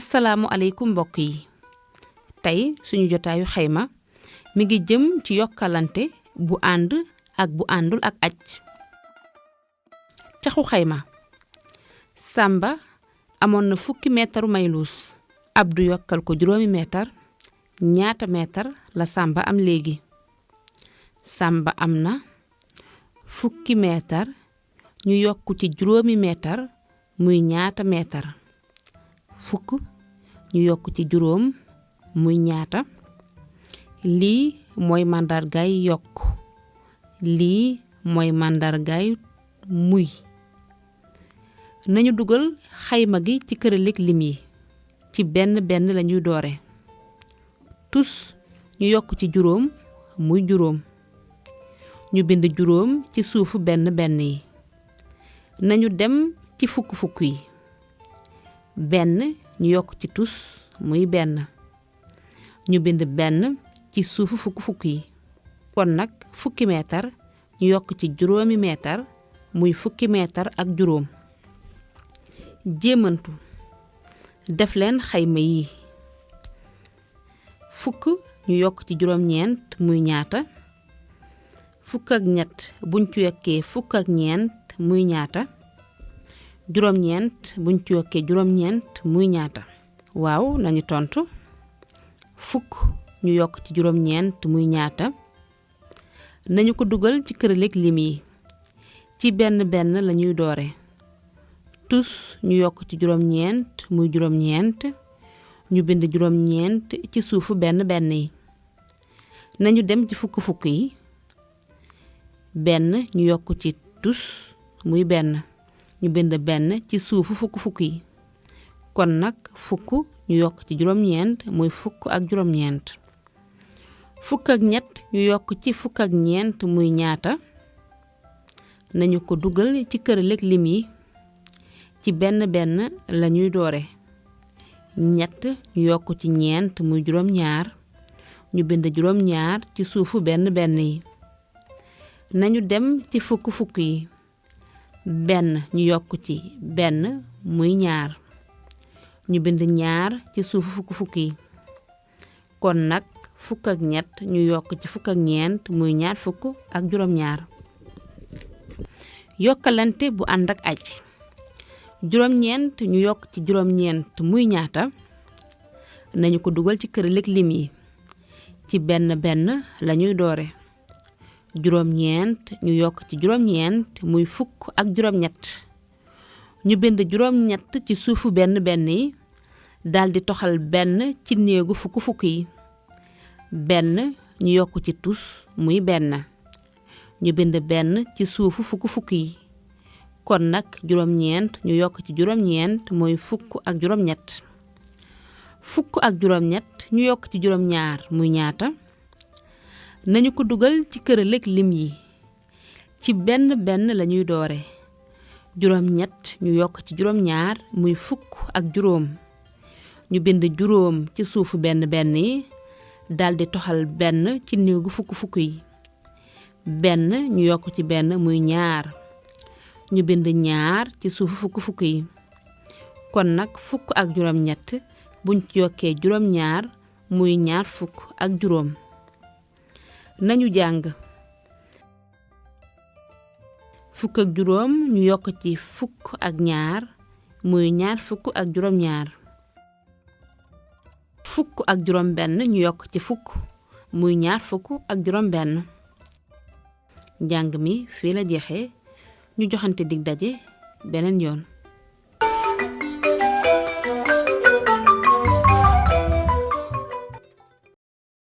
asalaamualeykum mbokk yi tey suñu jotaayu xayma mi ngi jëm ci yokkalante bu ànd ak bu àndul ak aj caxu xayma Samba amoon na 10 meetaru mayluus Abdu yokkal ko 7 meetar ñaata meetar la Samba am léegi Samba am na 10 meetar ñu yokku ci 7 meetar muy ñaata meetar 10 ñu yokk ci 7 muy ñaata lii mooy màndargaay yokk lii mooy màndargaay muy nañu dugal xayma gi ci këralig lim yi ci benn benn lañuy doore tus ñu yokk ci 7 muy 7 ñu bind 7 ci suufu benn benn yi nañu dem ci fukk fukk yi benn ñu yokk ci tus muy benn ñu bind benn ci suufu fukk fukk yi kon nag 10 meetar ñu yokk ci 7 meetar muy 10 meetar ak 7 jéemantu def leen xayma yi 10 ñu yokk ci 9 muy ñaata 10 ak ñett buñ ci yokkee 10 ak ñeent muy ñaata 9 buñ ci yokkee 9 muy ñaata waaw nañu tontu 10 ñu yokk ci 9 muy ñaata nañu ko dugal ci këralig lim yi ci benn benn lañuy doore tus ñu yokk ci 9 muy 9 ñu bind 9 ci suufu benn benn yi nañu dem ci fukk fukk yi benn ñu yokk ci tus muy benn ñu bind benn ci suufu fukk fukk yi kon nag 10 ñu yokk ci 9 muy 10 ak 9 10 ak ñett ñu yokk ci 10 ak ñeent muy ñaata nañu ko dugal ci këralig lim yi ci benn benn lañuy doore ñett ñu yokk ci ñeent muy 2 ñu bind 2 ci suufu benn benn yi nañu dem ci fukk fukk yi benn ñu yokk ci benn muy 2 ñu bind 2 ci suufu fukk fukk yi kon nag 10 ak ñett ñu yokk ci 10 ak ñeent muy 20 ak 2 yokkalante bu ànd ak aj 9 ñu yokk ci 9 muy ñaata nañu ko dugal ci këralig lim yi ci benn benn lañuy doore 9 ñu yokk ci 9 muy 10 ak 9 ñu bind 9 ci suufu benn benn yi daldi toxal benn ci néegu fukk fukk yi benn ñu yokk ci tus muy benn ñu bind benn ci suufu fukk fukk yi kon nag 9 ñu yokk ci 9 mooy 10 ak 9 10 ak 9 ñu yokk ci 2 muy ñaata nañu ko dugal ci këralig lim yi ci benn benn lañuy doore 9 ñu yokk ci 2 muy 10 ak 5 ñu bind 5 ci suufu benn benn yi daldi toxal benn ci néegu fukk fukk yi benn ñu yokk ci benn muy 2 ñu bind 2 ci suufu fukk fukk yi kon nag 10 ak 9 buñ ci yokkee 2 muy 20 ak 5 nañu jàng 10 ak 5 ñu yokk ci 10 ak 2 muy 20 ak 5 10 ak 6 ñu yokk ci 10 muy 20 ak 6 njàng mi fii la jeexee ñu joxante dig daje beneen yoon